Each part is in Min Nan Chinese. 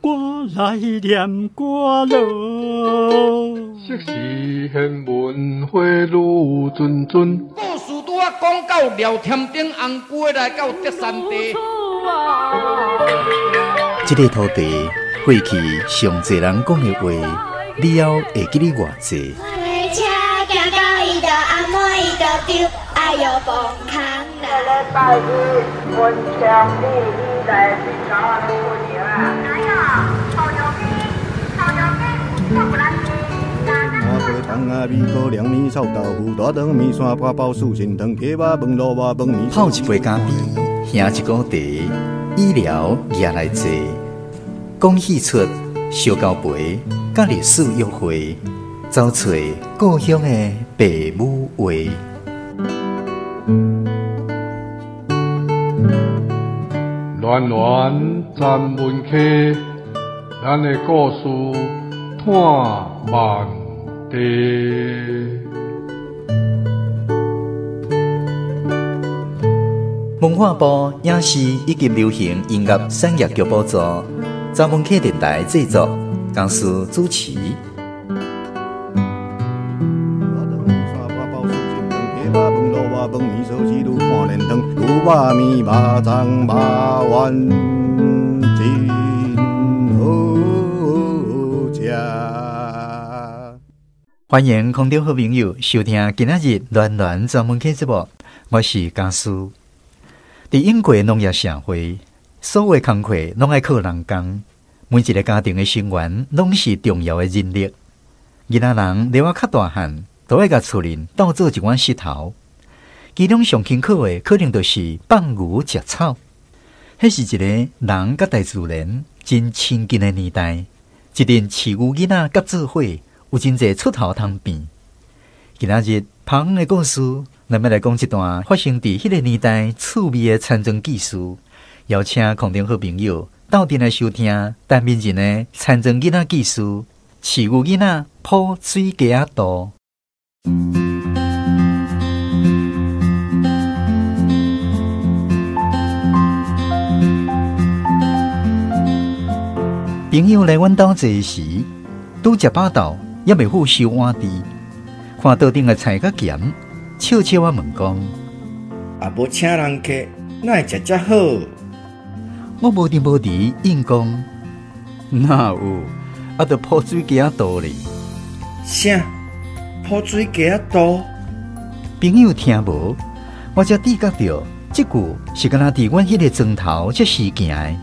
我來念歌囉。昔時贤文花愈谆谆。故事拄仔講到廖添丁紅龜來到德山地。這个土地過去上濟人講的話，了後會記得偌濟？泡一杯咖啡，喝一壶茶，医疗也来坐，讲戏出烧交陪，佮历史约会，走揣故乡的爸母话。暖暖咱文溪，咱的故事伴万地。文化部影视以及流行音乐产业局补助，查文客电台制作，公司主持。歡迎空中好朋友收聽今仔日暖暖專門客節目，我是家師。佇英國農業社會，所有工課攏愛靠人工，每一個家庭的成員攏是重要的人力。囡仔人了仔較大漢，都愛共厝裡鬥做一碗穡頭。其中上辛苦的，可能就是放牛食草。彼是一個人佮大自然真親近的年代，一陣飼牛囡仔佮做伙，有真濟出頭通變。今仔日拍遠的故事，咱欲來講一段發生佇彼个年代趣味的田莊記事。邀請空中好朋友鬥陣來收聽陳明仁的田莊囡仔記事，飼牛囡仔抱水雞仔肚。朋友來阮兜坐時，拄食飽肚，猶未赴收碗箸，看桌頂的菜較鹹，笑笑仔問講：啊，無請人客，哪會食遮好？我無定無離應講：哪有？啊，著抱水雞仔肚咧。啥？抱水雞仔肚？朋友聽無，我才知覺著這句是敢若佇阮彼个庄頭才時行的。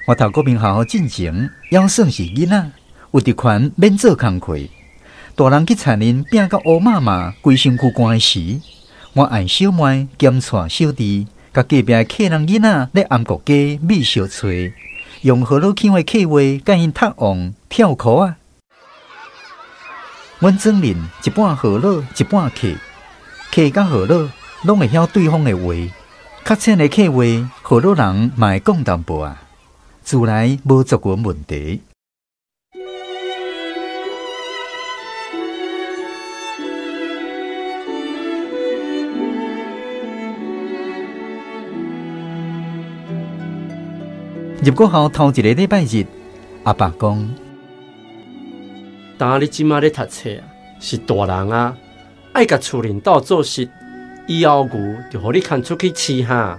我讀國民校進前，猶算是囡仔，有特權免做工課。大人去田裡拚甲烏麻麻，規身軀汗時，我按小妹兼帶小弟，佮隔壁的客人囡仔咧暗國家米相揣，用河洛腔的客話佮𪜶踢王跳箍仔。阮庄邻一半河洛，一半客，客佮河洛攏會曉對方的話，較淺的客話，河洛人嘛會講淡薄仔。自來無族群問題。入國校頭一个禮拜日，阿爸講：當你這馬咧讀冊啊，是大人啊，愛共厝裡鬥做事，以後牛就予你牽出去飼哈。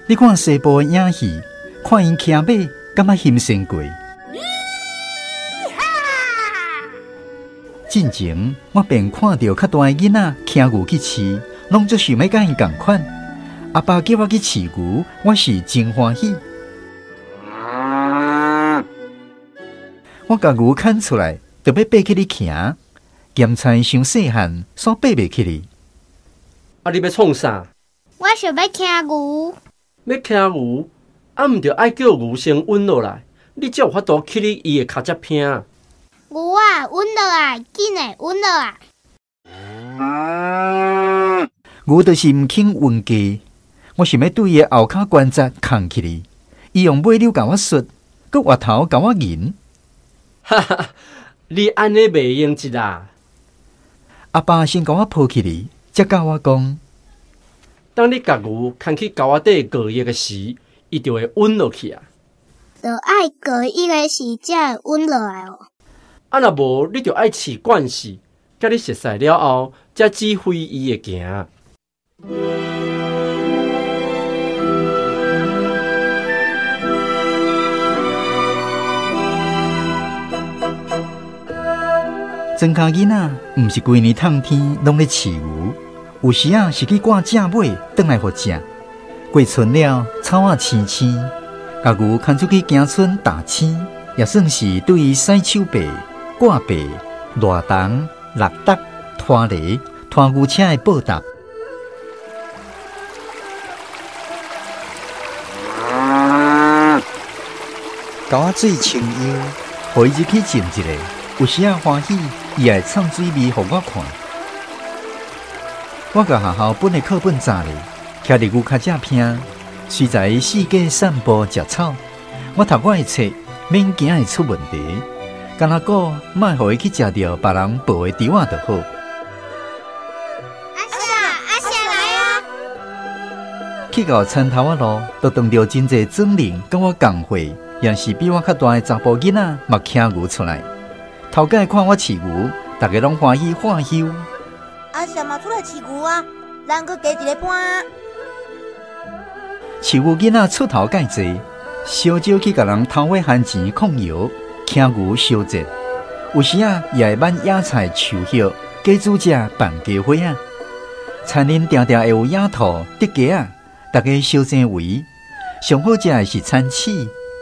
你看西部的影戲，看𪜶騎馬，感覺欣鮮過。進前我便看著較大的囡仔騎牛去飼，攏足想欲佮𪜶仝款。阿爸叫我去飼牛，我是真歡喜。我共牛牽出來，就欲爬起去騎，嫌菜傷細漢，煞爬袂起去。啊，你欲創啥？我想欲騎牛。欲騎牛，啊，毋著愛叫牛先穩落來，你才有法度起佇伊的跤脊坪。牛啊，穩落來，緊的穩落來。牛就是毋肯稳家，我想欲对伊的后跤关节崁起去，伊用尾溜共我摔，阁回头共我吟。哈哈，你按呢袂用得啦！阿爸先共我抱起来，才教我讲：当你共牛牵去沟仔底过夜的时，伊就会稳落去啊。就爱过夜的时才会稳落来哦。啊，若无你就爱饲惯势，佮你熟似了后，才指挥伊会行。庄跤囡仔毋是规年迵天拢咧饲牛，有时仔是去赶正尾转来予食。过春了，草仔青青，共牛牵出去行村踏青，也算是对伊洗手白、挂白、拉铜、落竹、拖犁、拖牛车的报答。沟仔水清幽，予伊入去浸一下，有时仔欢喜，伊会唱水味予我看。我共学校本的课本扎咧，徛伫牛跤脊坪，随在四界散步食草。我读我的册，免惊会出问题。干焦顾莫予伊去食著别人抱的猪仔就好。阿霞，阿霞来啊！去到田头仔路，就撞著真济庄邻佮我仝岁，也是比我较大的查埔囡仔嘛骑牛出来。头摆看我饲牛，大家拢欢喜喊休。阿霞嘛出来饲牛啊，咱阁加一个伴。饲牛囡仔出头盖济，少少去共人偷火番钱控油，骑牛相节。有时仔也会挽野菜树叶，加煮食放鸡花仔。田林定定会有野兔、竹鸡仔，大家相争位。上好食的是田鼠，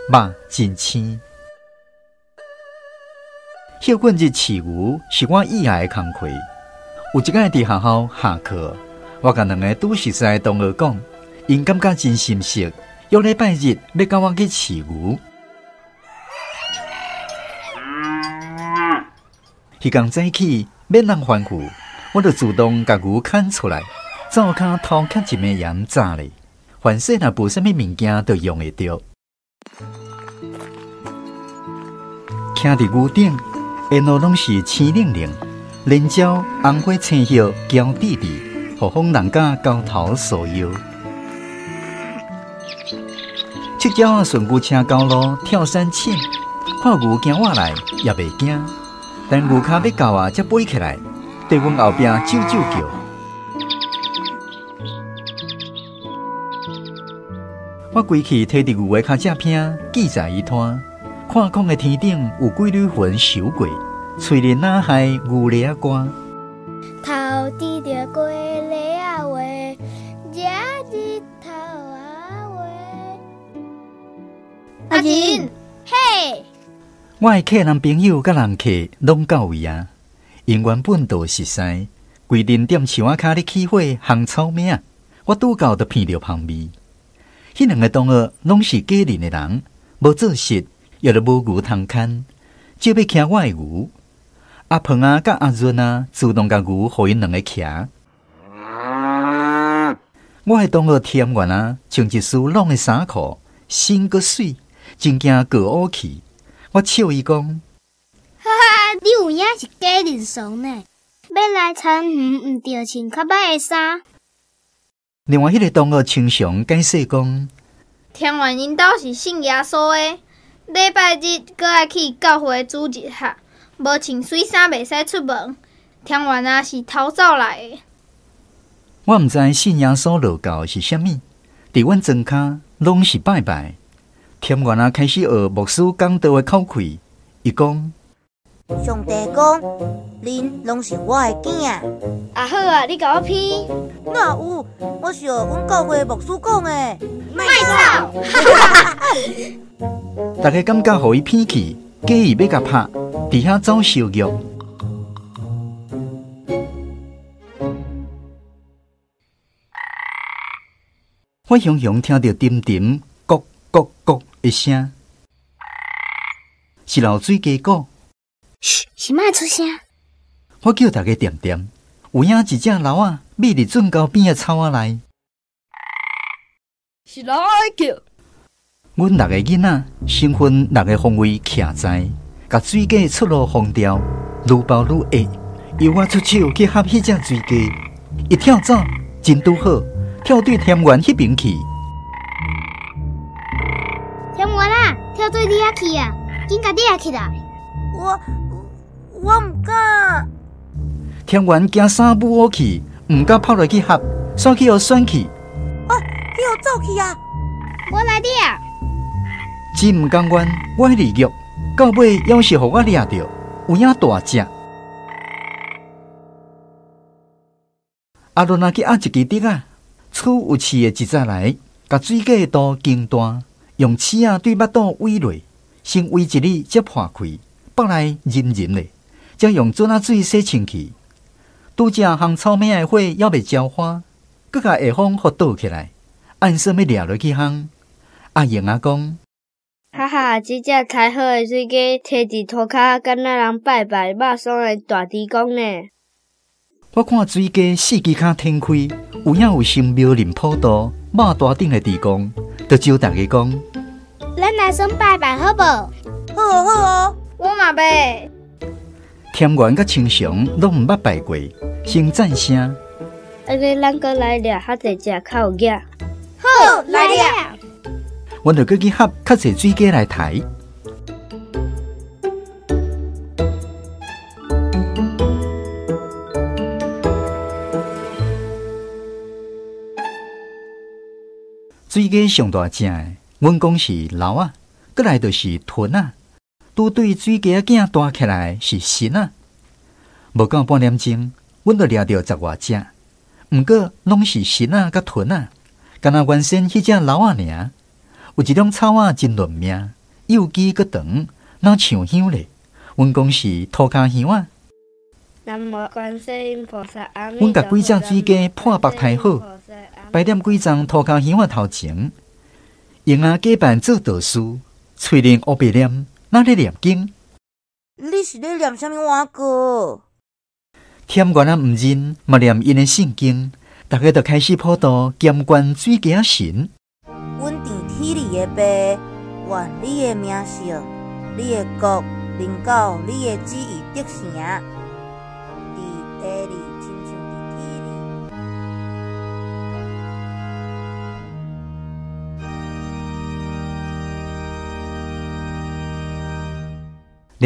肉真鲜。歇睏日饲牛是我意爱的工课。有一摆伫学校下课，我共两个拄熟似的同学讲，𪜶感觉真心适，约礼拜日欲佮我去饲牛。彼工早起，免人吩咐，我就自动共牛牵出来，灶跤偷捡一枚盐炸咧。凡势若无啥物物件，就用会著。徛伫牛顶，沿路拢是青冷冷，莲椒、红花、青叶娇滴滴，予风人家高头酥腰。七鸟仔顺牛车高路跳山凊，看牛惊我来也袂惊，等牛跤欲到啊，才飞起来，对阮后壁啾啾叫。我规气提伫牛的跤脊坪，记在伊摊，看空的天顶有几缕云闪过，吹咧哪害牛咧仔歌。头拄著鸡咧仔话，食日头仔话。阿仁，嘿！我的客人朋友佮人客拢到位啊，𪜶原本就熟似，规阵踮树仔跤咧起火烘草饼，我拄到就闻著芳味。彼两个同学拢是家邻的人，无做事，也就无牛通牵，少欲骑我的牛。阿鹏啊，佮阿润啊，自动共牛予𪜶两个骑。我的同学田元啊，穿一丝拢的衫裤，身阁媠，真惊过乌去。我笑伊讲：哈哈，你有影是假认怂呢？欲来田园，毋著穿较歹的衫。另外，彼个同学清常解释讲：田园𪜶兜是信耶稣的，礼拜日阁爱去教会主日学，无穿媠衫袂使出门。田园啊是偷走来的。我毋知信耶稣落教是啥物，伫阮庄跤拢是拜拜。田园啊开始学牧师讲道的口气，伊讲：上帝讲，恁拢是我的囝。啊好啊，你共我骗。哪有？我是学阮教会牧师讲的。莫吵！大家感觉予伊骗去，假意欲共拍，伫遐走相约。我雄雄听著沉沉咕咕咕的声，是流水鸡鼓。嘘，是莫出声。我叫大家恬恬，有影一隻老仔覕佇圳溝邊的草仔內。是老仔叫。阮六个囡仔先分六个方位徛在，共水鸡出路封掉，愈包愈下。由我出手去合彼隻水鸡，伊跳走真拄好，跳對田园彼边去。田园啊，跳对你遐去啊，紧共掠起来。我毋敢。田园惊衫舞去，毋敢跑落去合，煞去予选去。啊！去予走去啊！我来掠。真毋甘愿，我彼日玉，到尾犹是予我掠著，有影大只。阿伦仔去压一支竹仔，取有刺的一节来，共水鸡的肚剪断，用刺仔对腹肚崴落，先崴一粒才破开，腹内淋淋咧，才用樽仔水洗清气。拄才烘草莓的火犹未焦花，阁共下风予倒起来，按算欲掠落去烘。阿英仔讲：哈哈，这只刣好的水鸡，提伫涂跤，敢若人拜拜肉爽的大猪公呢。我看水鸡四支跤展开，有影有心庙林普渡肉大顶的猪公，就招大家讲：咱来耍拜拜好无？好哦好哦，我嘛欲。田园佮青松拢毋捌拜过，先赞声。按呢，咱阁来掠较济只较有额。好，来掠。阮就阁去合较济水鸡来刣。水鸡上大只的，阮讲是老仔，阁来就是豚仔。拄对水鸡仔囝大起来是神仔。无到半点钟，阮就掠著10外只，毋过拢是神仔佮豚仔，敢若原先彼只老仔尔。有一种草仔真论命，幼枝阁长，若像香咧。阮讲是涂跤香仔。南无观世音菩萨，阿弥阮共几只水鸡破腹刣好，摆踮几丛涂跤香仔头前，用仔假扮做道士，喙里乌白念，若咧念经。你是咧念啥物碗歌？田园仔毋认，嘛念𪜶的圣经，大家就开始普渡监管水鸡仔神。阮伫天里的爸，愿你的名圣，你的国临到你的旨意得成。伫地里亲像伫天里。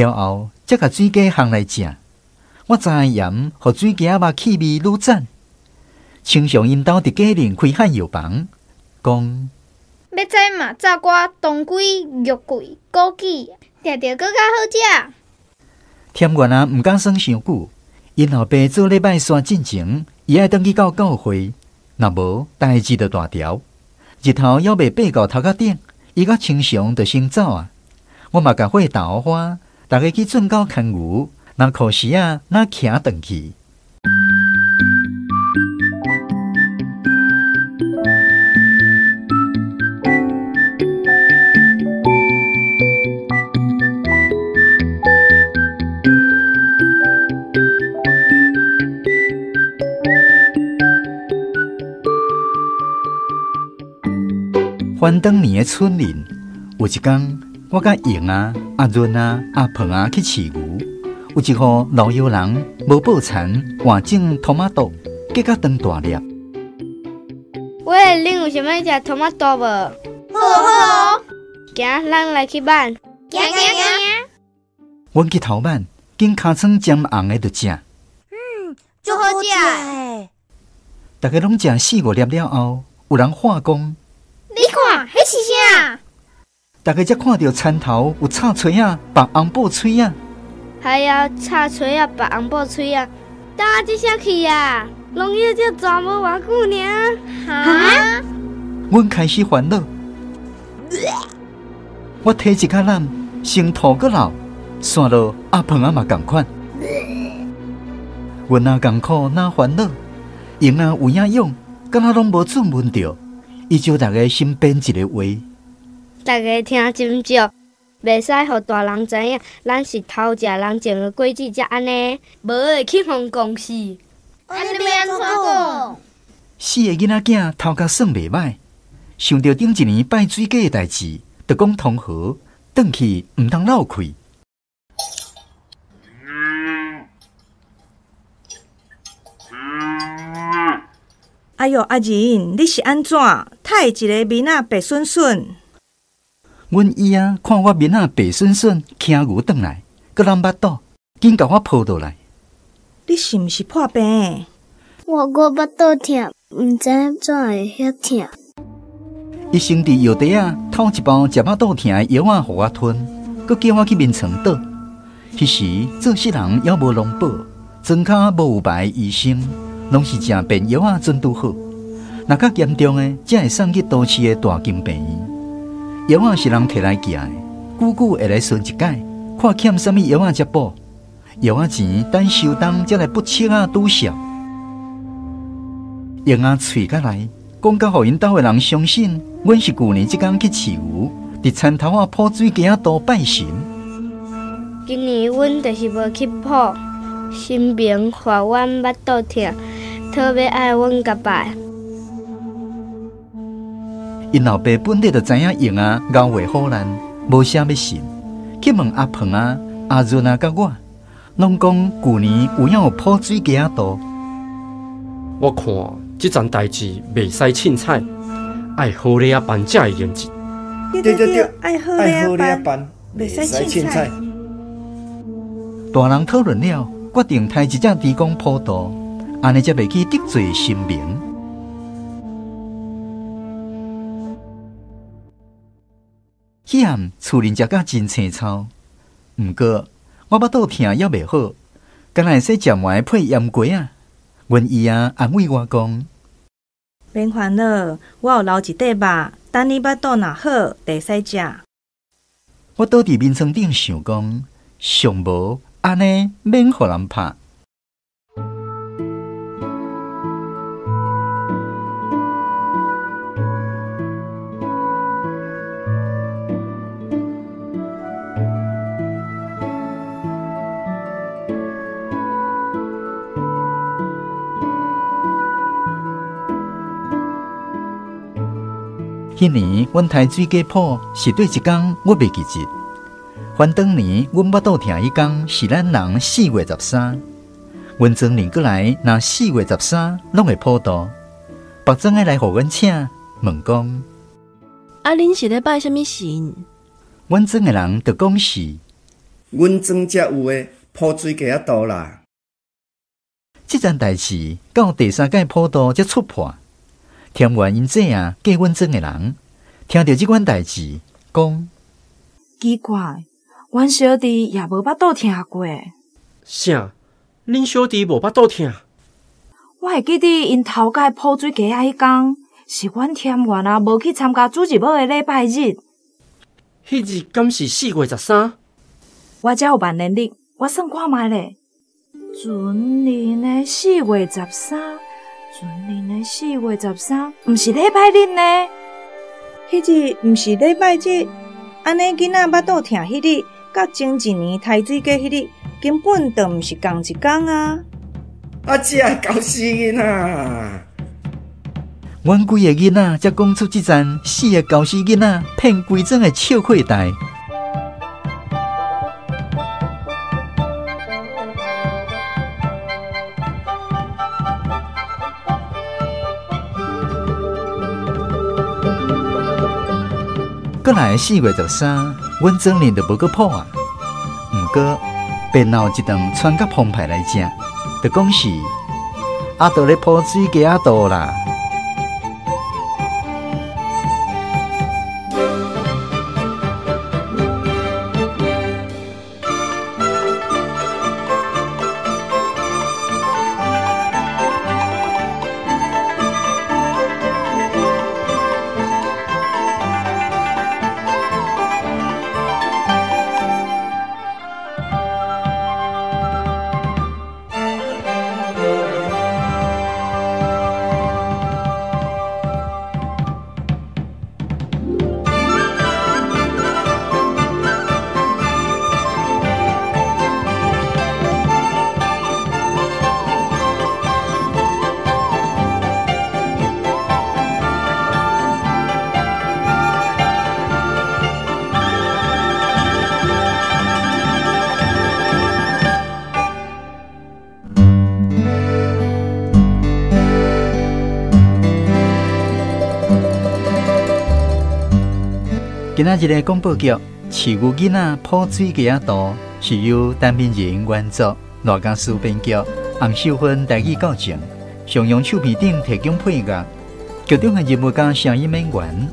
了后，才共水鸡烘来食。我知盐，予水鸡仔肉气味愈赞。亲像𪜶兜伫家里开汉药房，讲欲知嘛，炸寡当归、玉桂、枸杞，定定阁较好食。田园仔毋敢耍伤久，𪜶老爸做礼拜山进前，伊爱转去到教会，若无代志就大条。日头犹未爬到头壳顶，伊佮青松就先走啊。我嘛共火豆花，大家去圳沟牵牛，若可惜啊，若骑转去。翻转年的春联，有一天，我佮英啊、阿润啊、阿鹏啊去饲牛，有一户老腰人无报田，换种托马豆，结甲长大粒。喂，恁有想欲食托马豆无？好好，行，咱来去挽。行行行。阮去偷挽，见尻川尖红的就食。足好食的。大家拢食四五粒了后，有人喊讲：你看，彼是啥？大家才看著田头有插锤仔、绑红布穗仔。还有插锤仔、绑红布穗仔，等下这声去啊！农业才转无偌久尔。哈？阮开始烦恼。我提一跤揽，先吐阁流，散落阿鹏仔嘛仝款。阮若艰苦，若烦恼，闲仔有影勇，敢若拢无准问著。伊招大家先编一个话。大家听真少，袂使予大人知影，咱是偷食人种的果子才按呢，无会去予讲死。按呢欲按怎讲？四个囡仔囝头壳算袂䆀，想著顶一年拜水果的代誌，就講通好，轉去毋通漏氣。哎喲，阿仁，你是按怎？刣一个面仔白順順。阮姨仔看我面仔白順順，牽牛轉來，閣攬腹肚，緊共我抱落來。你是毋是破病？我閣腹肚疼，毋知怎會遐疼。醫生佇藥袋仔偷一包食腹肚疼的藥仔，予我吞，閣叫我去眠床倒。彼時做事人猶無農保，莊跤無有牌醫生，攏是食便藥仔準拄好。若較嚴重的，才會送去都市的大間病院。藥仔是人提來寄的，久久會來巡一擺，看欠啥物藥仔才補。藥仔錢等收冬才來補尺仔拄數。藥仔喙較來，講甲予𪜶兜的人相信，阮是舊年這工去飼牛，佇田頭仔潑水溪仔渡拜神。今年阮就是無去卜，神明予阮腹肚疼，特別愛阮共拜。𪜶老爸本底就知影用仔熬話唬爛，無啥欲信，去問阿鵬啊、阿潤啊，佮我，攏講舊年有影有潑水溪仔渡。我看這層代誌袂使凊彩，愛好咧仔辦才會用得。對對對，愛好咧仔辦，袂使凊彩。大人討論了，決定刣一隻豬公普渡，按呢才袂去得罪神明。彼暗厝裡食甲真青草，毋過我腹肚疼猶袂好，敢若會使食糜配醃雞仔。阮姨仔安慰我講：免煩惱，我有留一塊肉，等你腹肚若好，就會使食。我倒佇眠床頂想講，上無按呢免予人拍。彼年，阮刣水果脯是對一工，我袂記得。反當年，阮腹肚疼彼工是咱人4月13。阮庄年過來，若4月13，攏會普渡。別莊的來予阮請，問講：啊，恁是咧拜啥物神？阮庄的人就講是。阮庄才有的潑水溪仔渡啦。這件代誌到第三屆普渡才出破。田園𪜶姊仔嫁阮庄的人，聽著這款代誌，講奇怪，阮小弟也無腹肚疼過。啥？恁小弟無腹肚疼？我會記得𪜶頭擺潑水溪仔彼工，是阮添元啊無去參加主日母的禮拜日。彼日敢是4月13？我遮有萬年曆，我算看覓咧。閏年的4月13。閏年的4月13，毋是禮拜日呢？彼日毋是禮拜日，按呢囡仔腹肚疼彼日，佮前一年刣水果彼日，根本就毋是仝一工啊！啊，這個猴死囡仔！阮幾个囡仔才講出這層四个猴死囡仔騙規庄的笑話代。過來4月13，阮庄裡就無閣譜啊。毋過便鬧一頓穿甲澎湃來食，就講是阿杜咧潑水溪仔渡啦。今仔日的廣播劇《飼牛囡仔抱水雞仔圖》是由陳明仁原作，賴家書編劇，洪秀芬台語教程，上揚唱片頂提供配樂。劇中的人物佮聲音演員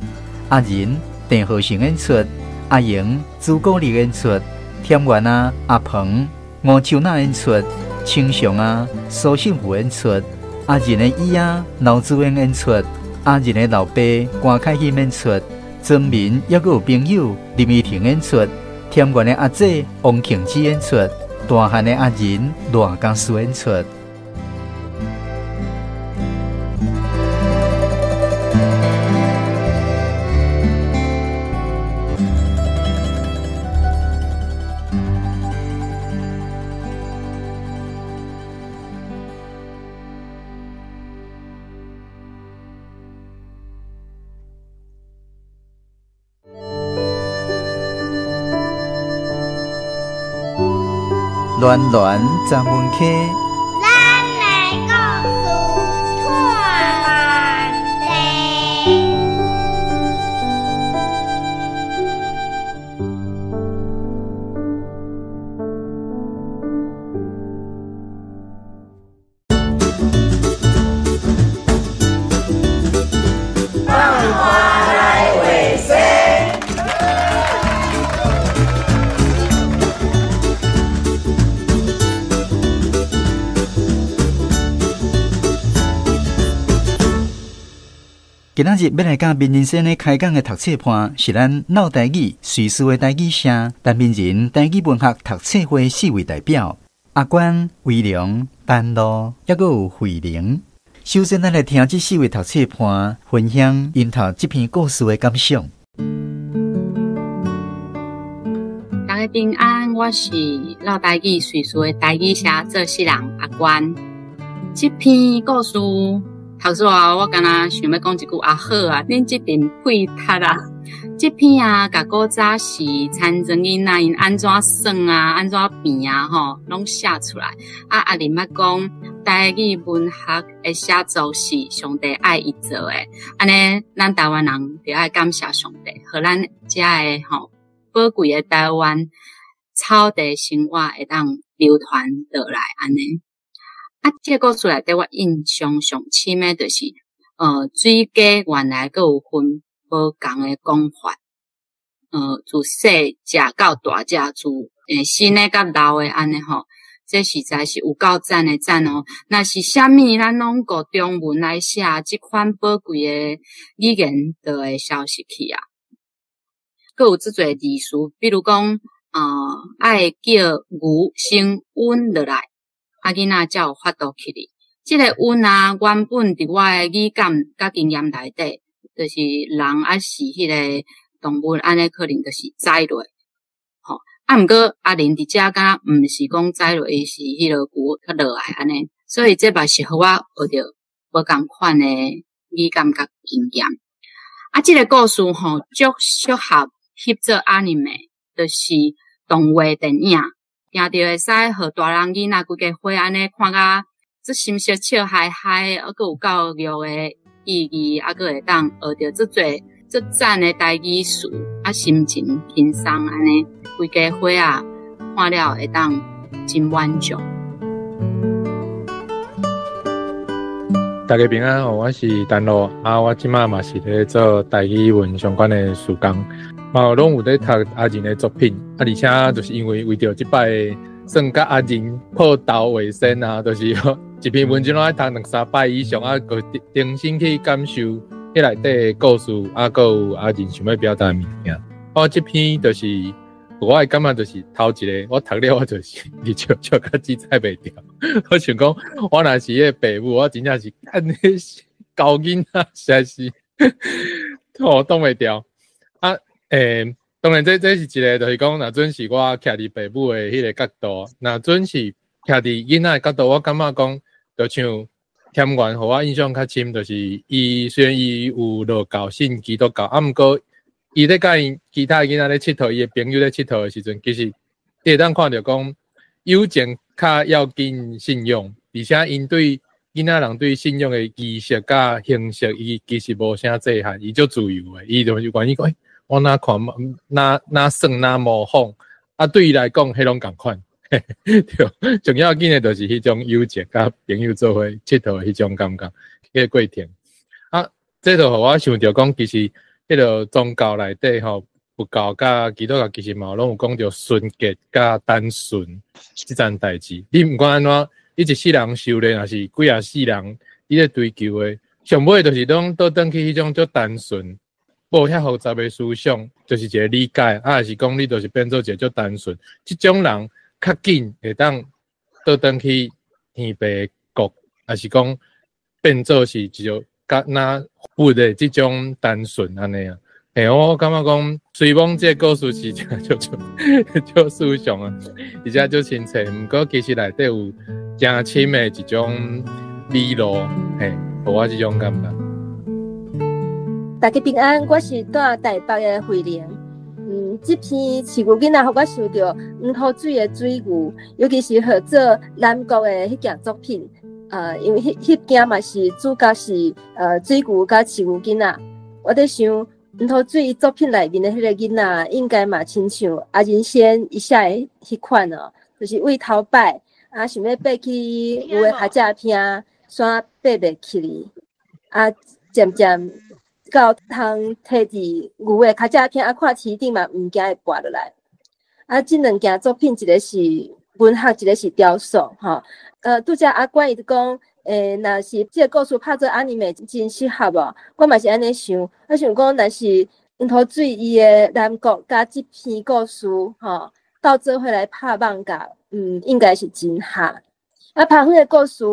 阿仁、鄭浩成演出，阿瑩、朱國立演出，田元啊、阿鵬、吳秋娜演出，青雄啊、蘇勝富演出，阿仁的姨仔劉志遠演出，阿仁的老爸郭凱欣演出，曾明猶閣有朋友林依婷演出，田元的阿姐王慶之演出，大漢的阿仁賴家書演出。暖暖十分溪，咱的故事拖慢地。放花来画生。今仔日欲來佮民人生咧開講的讀冊伴，是咱老台語瑞士的台語社陳明仁台語文學讀冊會四位代表阿關、威龍、丹露，猶閣有慧玲。首先，咱來聽這四位讀冊伴分享𪜶讀這篇故事的感想。大家平安，我是老台語瑞士的台語社做事人阿關。這篇故事讀煞後，我敢若想欲講一句啊好啊，恁這陣屁讀啊！這篇啊，共古早時田庄囡仔𪜶按怎耍啊，按怎變啊，吼，攏寫出來。啊，阿林捌講，台語文學的寫作是上帝愛伊做的，按呢，咱台灣人著愛感謝上帝，予咱遮的吼寶貴的台灣草地生活會當流傳落來，按呢。啊，這個故事內底我印象上深的就是，水雞原來閣有分無仝的講法，自細隻到大隻，自新的佮老的按呢吼，這實在是有夠讚的讚哦。若是啥物咱攏閣中文來寫，這款寶貴的語言就會消失去啊。閣有足濟字詞，比如講，愛叫牛先穩落來。啊，囡仔才有法度起哩。這個穩啊，原本佇我的語感佮經驗內底，就是人抑是彼個動物，按呢可能就是宰落，吼。啊，毋過阿玲佇遮敢若毋是講宰落，伊是彼个牛較落來按呢，所以這嘛是予我學著無仝款的語感佮經驗。啊，這個故事吼，足適合翕做 anime，就是動畫電影。定著會使予大人囡仔規家伙按呢看甲足心色笑嗨嗨，猶閣有教育的意義，猶閣會當學著足濟足讚的台語詞，啊，心情輕鬆按呢，規家伙仔看了會當真滿足。大家平安，我是丹露，啊，我這擺嘛是咧做台語文相關的事工。嘛，攏有咧讀阿仁的作品，啊，而且就是因為為著這擺算佮阿仁破豆為生啊，就是一篇文章攏愛讀兩三擺以上，啊，閣重新去感受彼內底的故事，啊，閣有阿仁想欲表達的物件。我這篇就是我的感覺就是頭一個，我讀了我就是佇笑笑甲凊彩袂著。我想講，我若是彼個爸母，我真正是按呢猴囡仔，實在是我擋袂牢。啊，當然這是一個，就是講，若準是我徛佇爸母的彼個角度，若準是徛佇囡仔的角度，我感覺講，就像田元，予我印象較深，就是伊雖然伊有落教信基督教，啊，毋過伊咧佮𪜶其他囡仔咧𨑨迌，伊的朋友咧𨑨迌的時陣，其實你會當看著講友情較要緊信仰，而且𪜶對囡仔人對信仰的儀式佮形式，伊其實無啥制限，伊足自由的，伊就是願意講，我哪看哪哪耍哪模仿，啊，對伊來講，彼攏仝款。對，上要緊的就是彼種友情，佮朋友做伙𨑨迌的彼種感覺，彼個過程。啊，這就予我想著講，其實彼个宗教內底吼，佛教佮基督教其實嘛攏有講著純潔佮單純這層代誌。你毋管按怎，你一世人修煉，抑是幾仔世人，你咧追求的，上尾就是攏倒轉去彼種足單純，無遐複雜的思想，就是一個理解，啊，抑是講你就是變做一個足單純，這種人較緊會當倒轉去天父國，抑是講變做是一種較若佛的這種單純按呢啊。嘿，我感覺講，雖罔這個故事是誠足足思想啊，而且足親切，毋過其實內底有誠深的一種理路，嘿，予我這種感覺。大家平安，我是住台北的慧玲。這篇飼牛囡仔，予我想著黃土水的水牛，尤其是合做南國的彼件作品。因為彼件嘛是主角是水牛佮飼牛囡仔。我佇想，黃土水作品內面的彼個囡仔，應該嘛親像阿仁仙伊寫的彼款哦，就是為頭擺啊，想欲爬去牛的跤脊坪，煞爬袂起去，啊，漸漸到通提佇牛的跤脊坪，啊，看天頂嘛，毋驚會跋落來。啊，這兩件作品，一個是文學，一個是雕塑，吼。拄才阿關伊就講，若是這個故事拍做 anime 真適合哦。我嘛是按呢想，我想講，若是黃土水伊的南國佮這篇故事，吼，鬥做伙來拍艋舺，應該是真合。啊，拍遠的故事，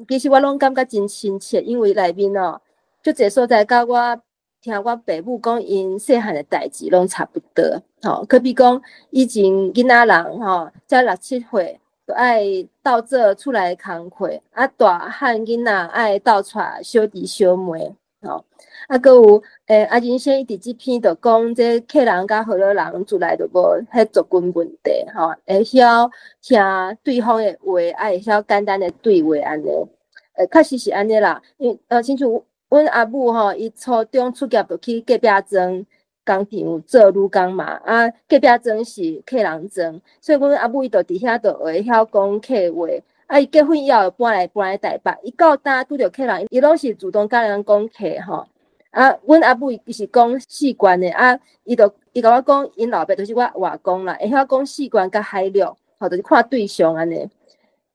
其實我攏感覺真親切，因為內面哦，足濟所在，佮我聽我爸母講，𪜶細漢的代誌攏差不多，吼。可比講以前囡仔人吼，才六七歲，就愛鬥做厝內工課，啊，大漢囡仔愛鬥帶小弟小妹，吼。啊，閣有阿仁先伊佇這篇就講，這客人佮河洛人自來就無彼族群問題，吼，會曉聽對方的話，啊，會曉簡單的對話按呢。確實是按呢啦，因為親像阮阿母吼，伊初中出業就去隔壁莊工廠做女工嘛，啊，隔壁莊是客人莊，所以阮阿母伊就佇遐就會曉講客話。啊，伊結婚以後就搬來台北，伊到呾拄著客人，伊攏是主動佮人講客吼。啊，阮阿母伊是講四縣的，啊，伊就伊共我講，𪜶老爸就是我外公啦，會曉講四縣佮海陸，吼，就是看對象按呢。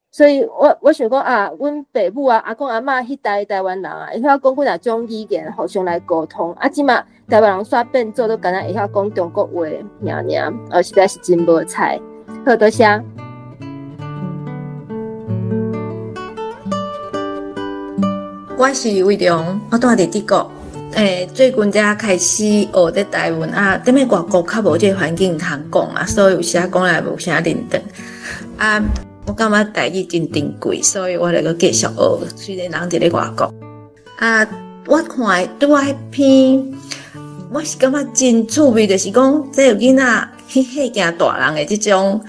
所以我想講啊，阮爸母啊、阿公阿嬤彼代台灣人啊，會曉講幾若種語言互相來溝通。啊，這馬台灣人煞變做都敢若會曉講中國話爾爾，實在是真無彩。好，多謝。我是魏良，我住佇德國。最近才開始學這台文啊，踮咧外國較無這個環境通講啊，所以有時講來無啥認得。啊，我感覺台語真珍貴，所以我來閣繼續學。雖然人佇咧外國，啊，我看的拄仔彼篇，我是感覺真趣味，就是講這個囡仔去嚇驚大人的這種，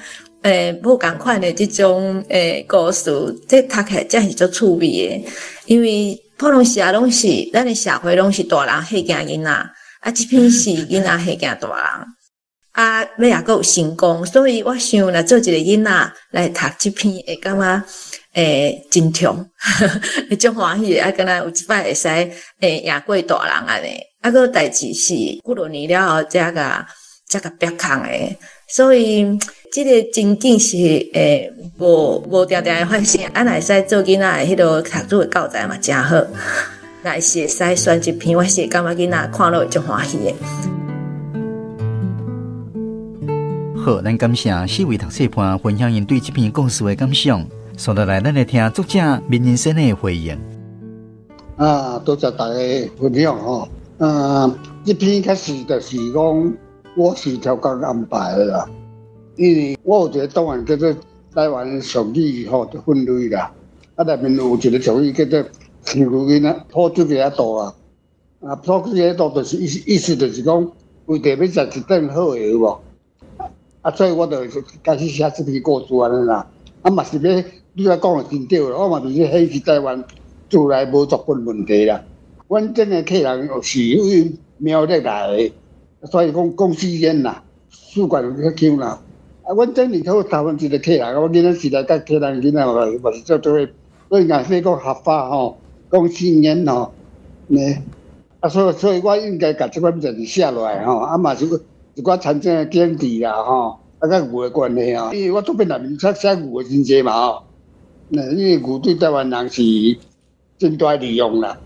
無仝款的這種故事，這讀起來真是足趣味的，因為普通時啊，攏是咱的社會攏是大人嚇驚囡仔，啊，這篇是囡仔嚇驚大人，啊，尾也閣有成功，所以我想若做一個囡仔來讀這篇，會感覺真強，會足歡喜的，啊，敢若有一擺會使贏過大人按呢，啊，閣代誌是幾落年了後才共逼空的，所以這個情景是無定定會發生，啊，若會使做囡仔的彼落讀書的教材嘛誠好，若是會使選一篇，我是會感覺囡仔看落會足歡喜的。好，咱感謝四位讀冊伴分享𪜶對這篇故事的感想。接落來，咱來聽作者閔仁先的回應。啊，多謝大家分享吼。這篇開始就是講，我是超工安排的啦，因為我有一個檔案叫做台灣俗語吼分類啦，啊，內面有一個俗語叫做飼牛囡仔吐水雞仔肚啊，啊，吐水雞仔肚就是意思就是講，為著欲食一頓好的有無？啊，所以我就開始寫這篇故事按呢啦，啊嘛是欲，你來講的真對啦，我嘛就是顯示台灣自來無族群問題啦。阮這個客人是為苗栗來的，所以講講吸煙啦，試管去搶啦。啊，阮頂年頭台灣一個客人，我囡仔時代佮客人囡仔嘛嘛是做做伙，所以若說講合法吼，講吸煙吼，呢，啊，所以我應該共這款物件寫落來吼，啊嘛是一寡田種的經濟啦吼，啊佮牛的關係吼，因為我作品內面寫寫牛的真濟嘛吼，那因為牛對台灣人是真大利用啦，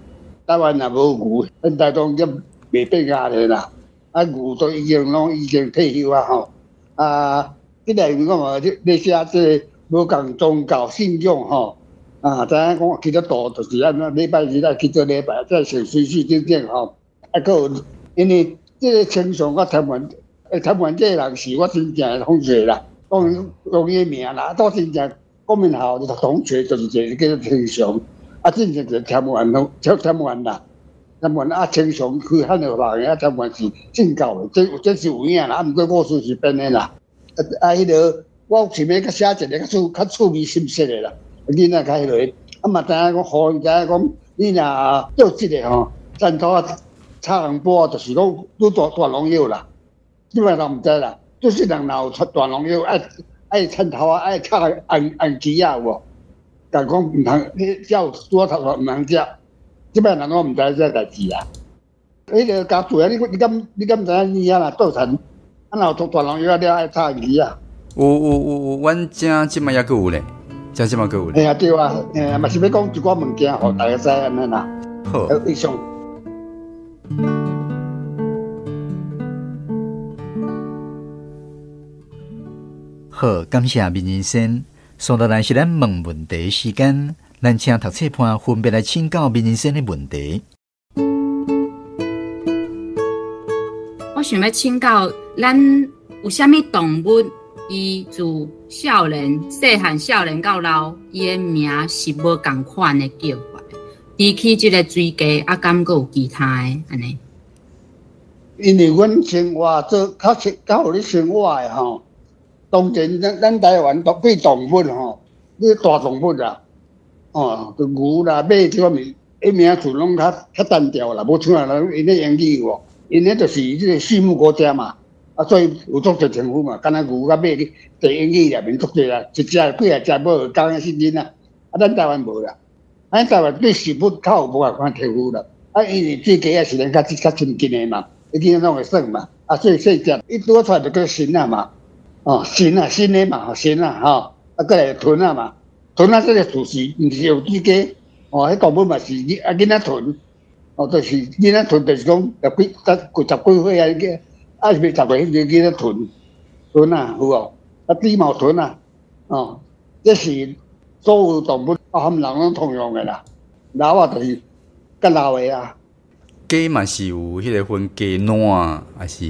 台灣若無牛，咱台東也袂變壓咧啦，啊牛都已經攏已經退休啊吼，啊。這內面講嘛，你寫這個無仝宗教信仰吼，啊，知影講基督徒就是按怎禮拜日來去做禮拜，再穿水水等等吼，啊，閣有因為這個清上我台灣，台灣這個人是我真正的同學啦，講講伊名啦，到真正國民校的同學就是一個叫做清上，啊，真正就是台灣咯，台灣啦，台灣啊，清上去漢的人啊，台灣是信教的，這是有影啦，啊，毋過故事是編的啦。啊，彼個我想欲閣寫一個較趣味心說的啦，囡仔較彼落，啊嘛知影講，予𪜶知影講，你若做這個吼，田土仔插紅波，就是講愈大大農藥啦。這擺人毋知啦，就是人若有插大農藥，愛田頭仔愛插紅紅旗仔有無？共講毋通，你才有拄仔頭毋通食。這擺人攏毋知這代誌啊。彼個家族啊，你敢知影你遐若做田？啊！若有大農藥了愛插魚啊！有，阮遮這擺猶閣有咧，遮這擺閣有咧。嘿啊，對啊，嘿啊，嘛是欲講一寡物件，予大家知按呢啦。好。以上。好，感謝閔仁先。接落來是咱問問題時間，咱請讀冊伴分別來請教閔仁先的問題。我想欲請教，咱有啥物動物，伊自少年細漢少年到老，伊的名是無仝款的叫法。除去這个水雞，啊，敢閣有其他的按呢？因為阮生活做較較有咧生活的吼，當然咱台灣對動物吼，你大動物啦，哦，就牛啦、馬這款物，伊名字攏較單調啦，無像人𪜶咧英語有無？𪜶咧就是這個畜牧國家嘛，啊，所以有足濟稱呼嘛，敢若牛佮馬，佇英語內面足濟啦，一隻幾仔隻無仝的聲音啦，啊，咱台灣無啦，咱台灣對食物較有無仝款稱呼啦，啊，因為水雞仔是咱較親近的嘛，伊囡仔攏會耍嘛，啊，所以細隻伊拄出來就叫蟳仔嘛，哦，蟳仔新的嘛，蟳仔吼，啊，閣來豚仔嘛，豚仔這個詞是毋是用水雞？哦，彼動物嘛是啊囡仔豚。哦，就是囡仔豚，就是講十幾歲啊，啊是未10歲，彼個囡仔豚豚啊，有無？啊，豬毛豚啊，哦，這是所有動物啊，含人攏通用的啦。老啊，就是較老的啊。雞嘛是有彼個分雞卵，還是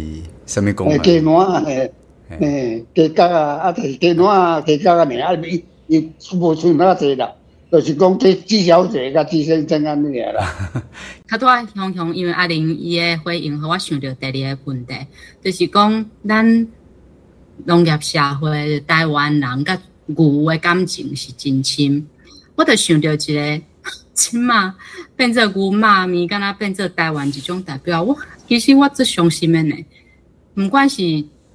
啥物講法？雞卵，嘿，嘿，雞角啊，啊，就是雞卵啊，雞角啊，爾啊，伊伊無像那濟啦。就是講這紀小姐佮紀先生按呢爾啦。較拄仔雄雄，因為阿玲伊的回應，予我想著第二个問題，就是講咱農業社會台灣人佮牛的感情是真深。我就想著一个，這馬變做牛媽咪，敢若變做台灣一種代表。我其實我足傷心的呢，毋管是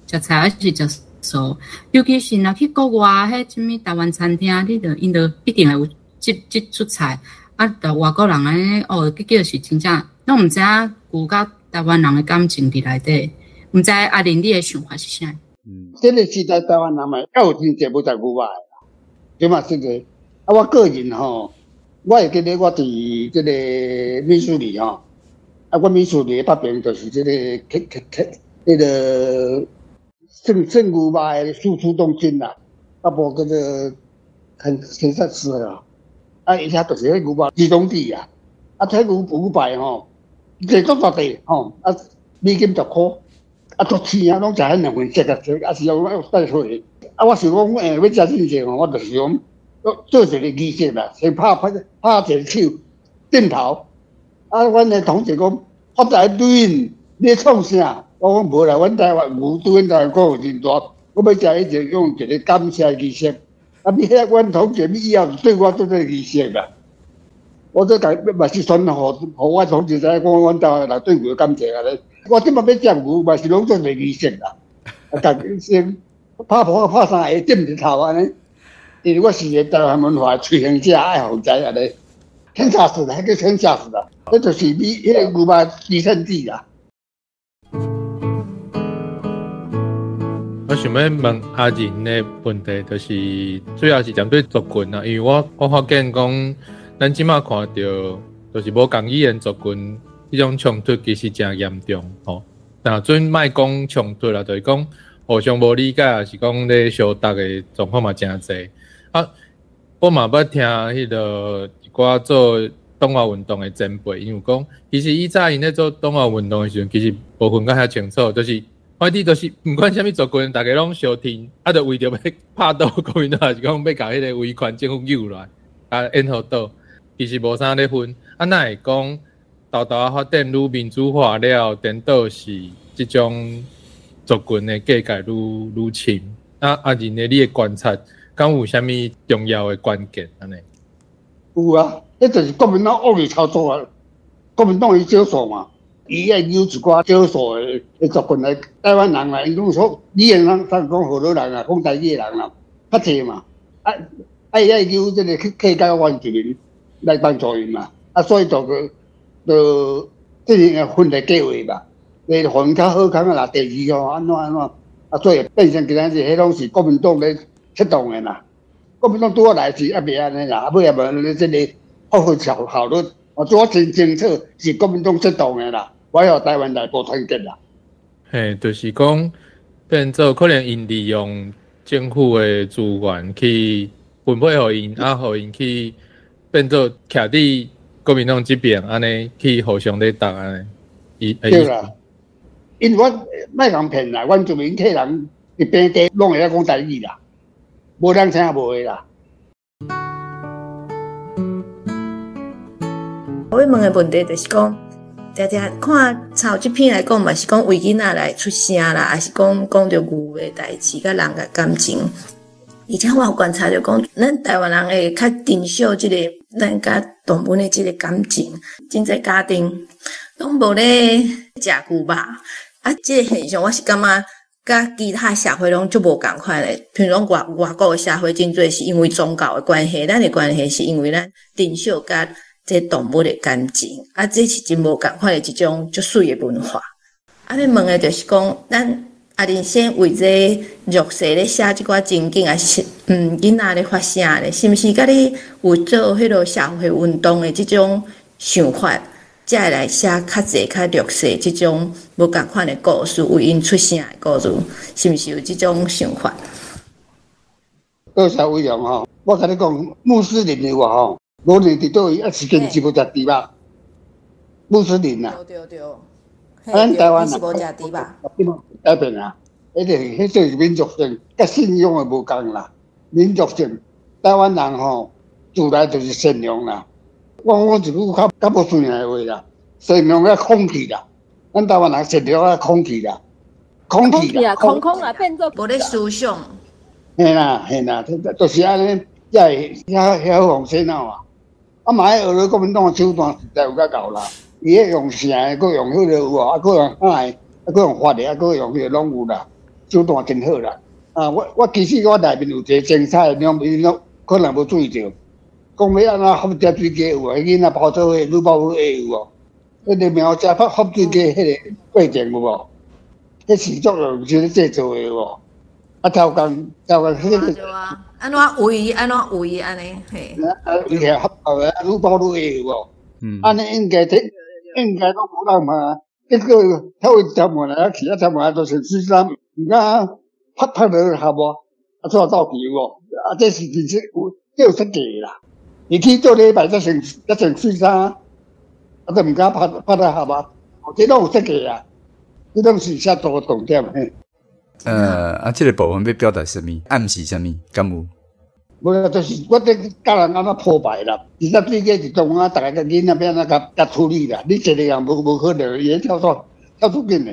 食菜還是食素，尤其是若去國外，彼啥物台灣餐廳，你著𪜶著一定會有這出菜。啊，著外國人按呢哦，結果是真正攏毋知影牛佮台灣人的感情佇內底，毋知阿玲你的想法是啥？這個時代台灣人嘛，猶有真濟無食牛肉的啦，對嘛？這個啊，我個人吼，我會記得我佇這個密蘇里吼，啊，我密蘇里北邊就是這個彼個聖牛肉的輸出中心啦，啊，無叫做肯薩斯啦，啊，伊遐就是彼牛肉集中地啊，啊，睇牛牛排吼，濟足大塊吼，啊，美金10箍，啊，足鮮啊，攏食彼兩份色啊，啊是用帶出去。啊，我想講，欲食進前吼，我就是講做一個儀式啦，先拍一個手，點頭。啊，阮的同事講，發財對，你創啥？我講無啦，阮台灣牛對阮台灣國有真大，我欲食彼個用一個感謝儀式。啊，你遐阮同事，你以後對我做這個儀式啦。我這共嘛是算予我同事知影講，阮台灣人對牛感謝啊咧。我這擺欲食牛嘛是攏做個儀式啦，啊，共先拍破拍三下點日頭按呢，因為我是個台灣文化推行者愛好者按呢，天下事，彼叫天下事啦，彼就是米彼個牛肉集散地啦。我想欲問阿仁的問題，就是主要是針對族群啦，因為我發現講，咱這擺看著，就是無仝語言族群彼種衝突其實誠嚴重吼。若準莫講衝突啦，就是講互相無理解，抑是講咧相鬥的狀況嘛誠濟。啊，我嘛捌聽彼个一寡做黨外運動的前輩，𪜶有講，其實以早𪜶咧做黨外運動的時陣，其實無分甲遐清楚，就是反正就是毋管啥物族群，逐家攏相挺，啊，就為著欲拍倒國民黨，抑是講欲共彼个威權政府扭落來，啊，延後倒，其實無啥咧分。啊，哪會講沓沓仔發展愈民主化了，顛倒是這種族群的隔界愈愈深。啊，阿仁的你的觀察，敢有啥物重要的關鍵按呢？有啊，彼就是國民黨惡意操作啊！國民黨伊少數嘛，伊愛扭一寡少數的族群來台灣人啦，𪜶講說語言人，咱講河洛人啊，講台語的人啦，較濟嘛，啊啊伊愛扭這个去客家原住民來幫助𪜶嘛，啊所以就個就進行分裂計劃嘛，來予𪜶較好康啊啦，第二吼按怎按怎，啊所以變成今仔日彼攏是國民黨咧策動的啦。國民黨拄仔來時猶未按呢啦，啊尾也無這个發揮效效率，我拄仔真清楚是國民黨策動的啦，我予台灣內部團結啦。嘿，就是講變做可能𪜶利用政府的資源去分配予𪜶，啊，予𪜶去變做徛佇國民黨這邊，按呢去互相咧鬥按呢。對啦，因為我莫共騙啦，原住民客人佇平地攏會曉講台語啦，無人聽無的啦。我欲問的問題就是講，常常看抄這篇來講嘛，是講為囡仔來出聲啦，抑是講講著牛的代誌，佮人的感情。而且我有觀察著講，咱台灣人會較珍惜這个咱佮動物的這个感情，真濟家庭攏無咧食牛肉。啊，這个現象我是感覺佮其他社會攏足無仝款的。比如講外國的社會真濟是因為宗教的關係，咱的關係是因為咱珍惜佮這動物的感情，啊，這是真無仝款的一種足媠的文化。啊，欲問的就是講，咱阿仁先為這弱勢咧寫這寡情景，抑是囡仔咧發聲咧，是毋是佮你有做彼个社會運動的這種想法，才會來寫較濟較弱勢這種無仝款的故事，為𪜶出聲的故事，是毋是有這種想法？多謝委員吼，我共你講，穆斯林的話吼，無論佇佗位，抑是堅持無食豬肉。穆斯林啊，對對對，咱台灣是無食豬肉。改變啊，彼個是民族性，佮信仰的無仝啦。民族性，台灣人吼，自來就是善良啦。我講一句較無順的話啦，善良佮空氣啦，咱台灣人善良佮空氣啦，空氣啦，空空啦，變做無咧思想。嘿啦嘿啦，就是按呢，才會遐遐好予洗腦啊。啊嘛，彼學了國民黨的手段實在有較𠢕啦。伊彼用聲的，閣用彼个有無？啊，閣用喊的，啊，閣用發的，啊，閣用彼个攏有啦。手段真好啦。啊，我其實我內面有一個精彩的，兩邊攏可能無注意著。講欲按怎合食水雞有無？彼囡仔包做伙，愈包愈下有無？彼个苗食合合水雞，彼个過程有無？彼是作用是咧製造的有無？啊，頭工頭工彼个。對啊，按怎圍按怎圍按呢？嘿。啊，圍起來合啊，愈包愈下有無？按呢應該這應該攏無人嘛。結果頭一條門來去，啊，條門都是水衫，毋敢拍拍落合無？啊，怎走去有無？啊，這是其實有這有設計啦。伊去做禮拜才穿才穿水衫，啊，都毋敢拍拍得合啊。這攏有設計啊，這攏是寫作的重點嘿。啊，這个部分欲表達啥物？暗示啥物？敢有？無啦，就是我咧教人按怎鋪排啦。其實水雞是當啊，逐个囡仔欲按怎共共處理啦。你一個人無可能，伊會跳出跳出緊的。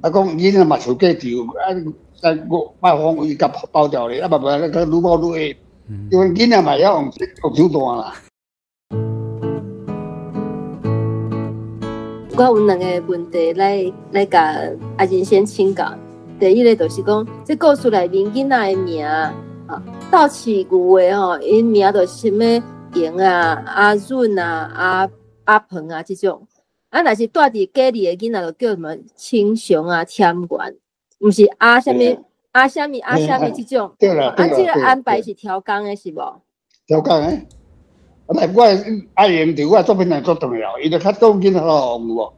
啊，講囡仔嘛受過潮，啊，咱五擺方位共包掉咧，啊嘛無咧，愈包愈下。因為囡仔嘛會曉用手段啦。我有兩个问题來共阿仁先請教。第一个就是講，這故事內面囡仔的名啊，鬥飼牛的吼，𪜶名就是啥物瑩啊、阿潤啊、阿鵬啊這種。啊，若是住佇隔離的囡仔，就叫什麼青雄啊、添元，毋是阿啥物阿啥物阿啥物這種。對啦，啊，這個安排是調工的是無？調工的。啊，我阿英佇我的作品內足重要，伊就較講囡仔頭紅有無？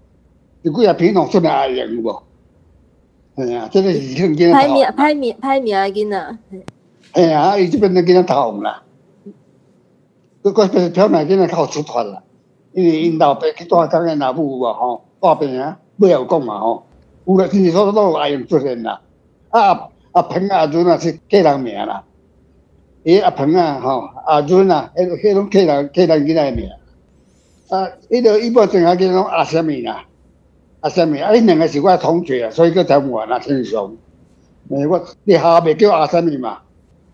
有幾啊篇攏出來阿英有無？嘿啊，這個是算囡仔頭。歹名的囡仔。嘿啊，伊這邊的囡仔頭紅啦。佮表妹囡仔較有出脫啦，因為𪜶老爸去帶工的老母有無吼？大病啊，尾仔有講嘛吼，有啦，其實所攏有阿英出現啦。啊，阿鵬阿潤啊是客人名啦。伊阿鵬啊吼，阿潤啊，彼攏客人囡仔的名。啊，彼个伊某正下囡仔攏阿啥物啦，阿啥物啊？彼兩个是我的同學啊，所以叫田元啊，青雄。我你下袂叫阿啥物嘛？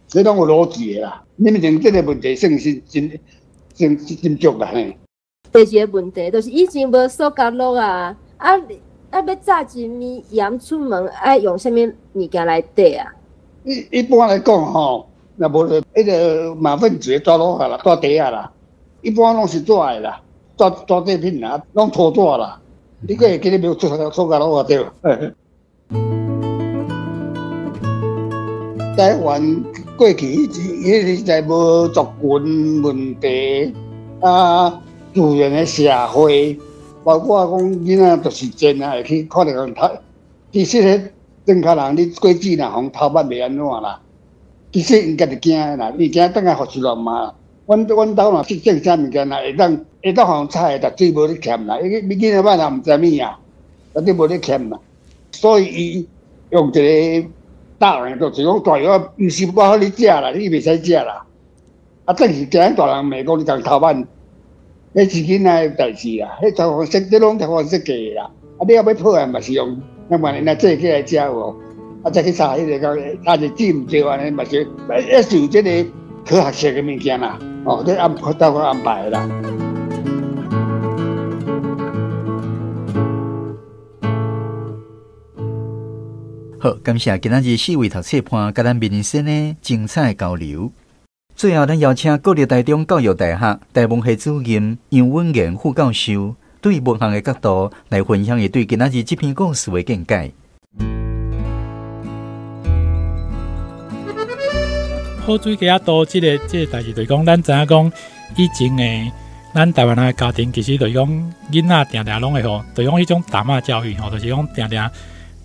這攏有邏輯的啦。你們認這個問題算是真足啦嘿。第二个問題就是以前無塑膠箩啊，啊，欲炸一物鹽出門愛用啥物物件來綴啊？一般來講吼，若無就彼个馬糞紙紙箩啦，紙袋仔啦，一般攏是紙的啦，紙製品啦，攏塗紙啦。你閣會記得無塑膠箩啊？對。台灣過去彼個時代無族群問題，啊，自然的社會，包括講囡仔就是賤啊，會去看著共偷。其實彼莊跤人，你過節若予偷捌袂按怎啦？其實𪜶家己驚的啦，伊驚轉來復仇亂嘛。阮兜若去種啥物件，若會當予人采的，絕對無咧欠啦。伊囡仔嘛毋知物啊，絕對無咧欠啦。所以伊用一個大人就是講大藥，毋是無予你食啦，你袂使食啦。啊，等是驚大人罵講你共偷捌，彼是囡仔的代誌啦。彼頭設，這攏頭設計的啦。啊，你後欲破案嘛是用，那萬一若做起來食有無？啊，再去查彼个，查一字毋對按呢嘛是，抑是有這个科學性的物件啦。哦，這安頭安排的啦。好，感謝今仔日四位讀冊伴佮咱民生的精彩交流。最後，咱邀請國立台中教育大學台文系主任楊穩言副教授，對文學的角度來分享伊對今仔日這篇故事的見解。好水雞仔肚這个代誌，就是講咱知影講以前的咱台灣人的家庭，其實就是講囡仔定定攏會予，就是講彼種打罵教育吼，就是講定定。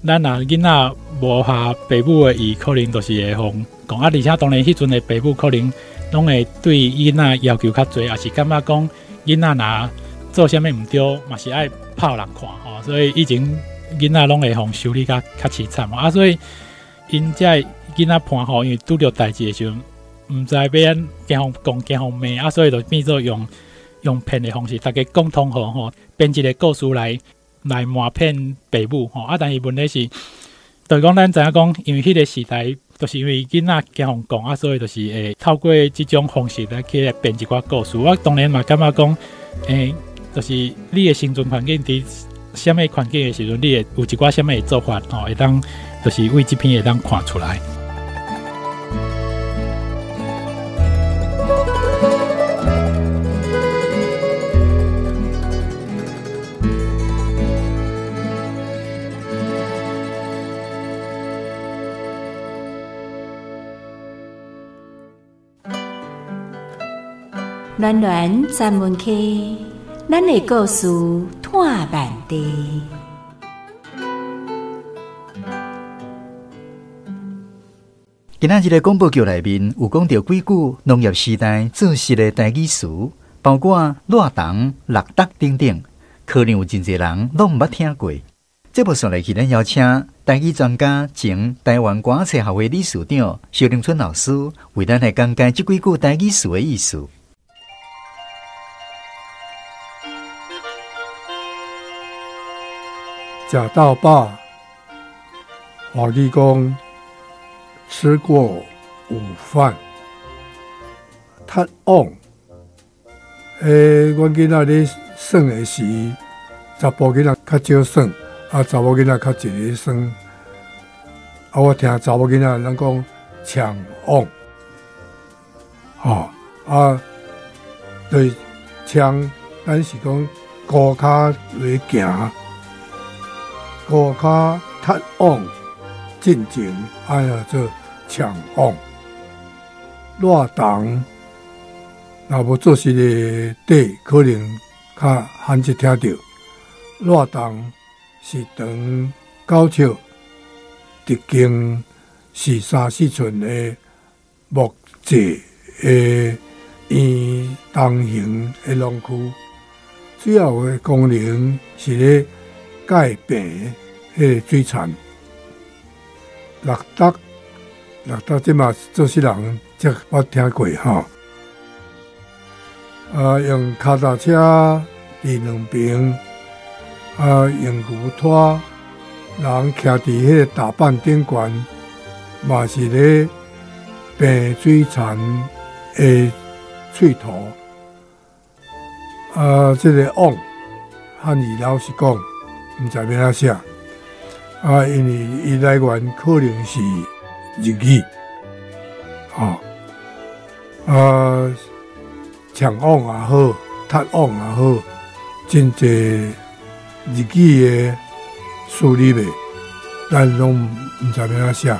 咱若囡仔無合爸母的意，可能就是會予講啊。而且當然，彼陣的爸母可能攏會對囡仔要求較濟，也是感覺講囡仔若做啥物毋對，嘛是愛拍人看吼。所以以前囡仔攏會予修理甲較淒慘啊。所以𪜶這囡仔判吼，因為拄著代誌的時陣，毋知欲按驚予講驚予罵啊，所以就變做用騙的方式，大家講通好吼，編一个故事來瞞騙爸母吼啊！但是問題是，就是講咱知影講，因為彼个時代，就是因為囡仔驚予講啊，所以就是會透過這種方式來去編一寡故事。我當然嘛感覺講，就是你的生存環境佇啥物環境的時陣，你會有一寡啥物的做法吼，會當就是為這篇會當看出來。暖暖专门区，咱的故事拓满地。今仔日的广播剧内面有讲到几句农业时代做事的台语词，包括热铜、六搭等等，可能有真济人拢毋捌听过。节目上来去，咱邀请台语专家、前台湾歌册协会理事长萧玲春老师，为咱来讲解这几句台语词的意思。食到饱，华语讲吃过午饭，踢网。阮囡仔咧耍的时，查埔囡仔较少耍，啊，查某囡仔较济咧耍。啊，我听查某囡仔拢讲抢往，吼，啊，就是抢，咱是讲高跤来行，高跤踢往进前，按呢做抢往。热动，若无做实的底，可能较罕见听著。热动是长9尺，直径是3、4寸的木质的圆筒形的农具，主要的功能是咧盖平彼个水田。六搭，六搭这嘛做世人才捌听过吼。啊，用脚踏车伫两边，啊，用牛拖，人徛伫彼个踏板顶悬，嘛是咧平水田的喙头。啊，这个往汉语老实讲，毋知欲按怎写。啊，因为伊来源可能是日语，吼。啊，抢往也好，踢往也好，真济日语的输入的，咱拢毋知欲按怎写。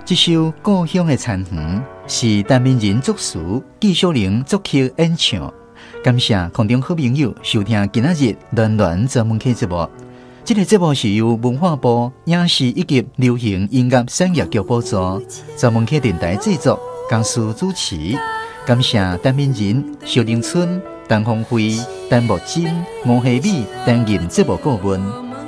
这首故乡的田园是陈明仁作词，纪晓玲作曲演唱。感谢空中好朋友收听今仔日暖暖专门客节目。这个节目是由文化部影视以及流行音乐产业局补助，专门客电台制作，江苏主持。感谢陈明仁、萧玲春、陈凤辉、陈木珍、吴希美担任节目顾问，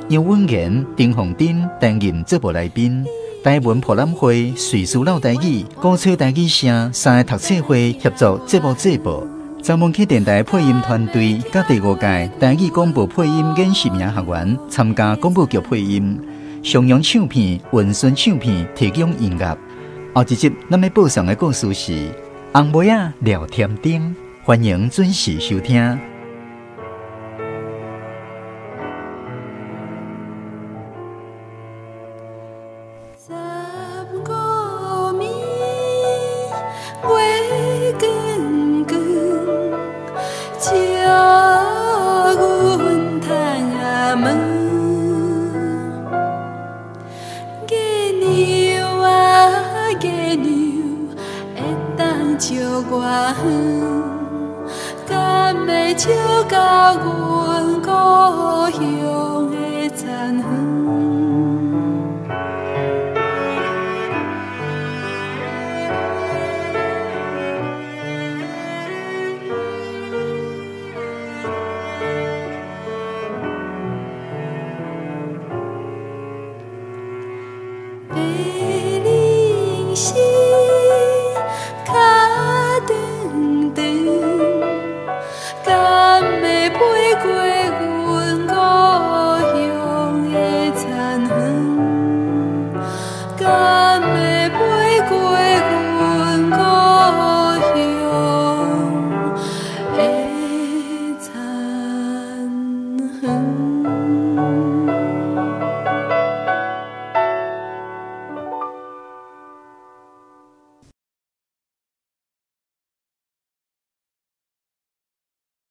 杨文言、丁凤珍担任节目来宾。台文博览会、瑞士老台语、鼓吹台语声三个读册会协助节目制播。专门去电台配音团队，佮第5届台语广播配音演习名学员参加广播剧配音。上扬唱片、文顺唱片提供音乐。后一集咱要播送的故事是《红妹仔廖添丁》，欢迎准时收听。过。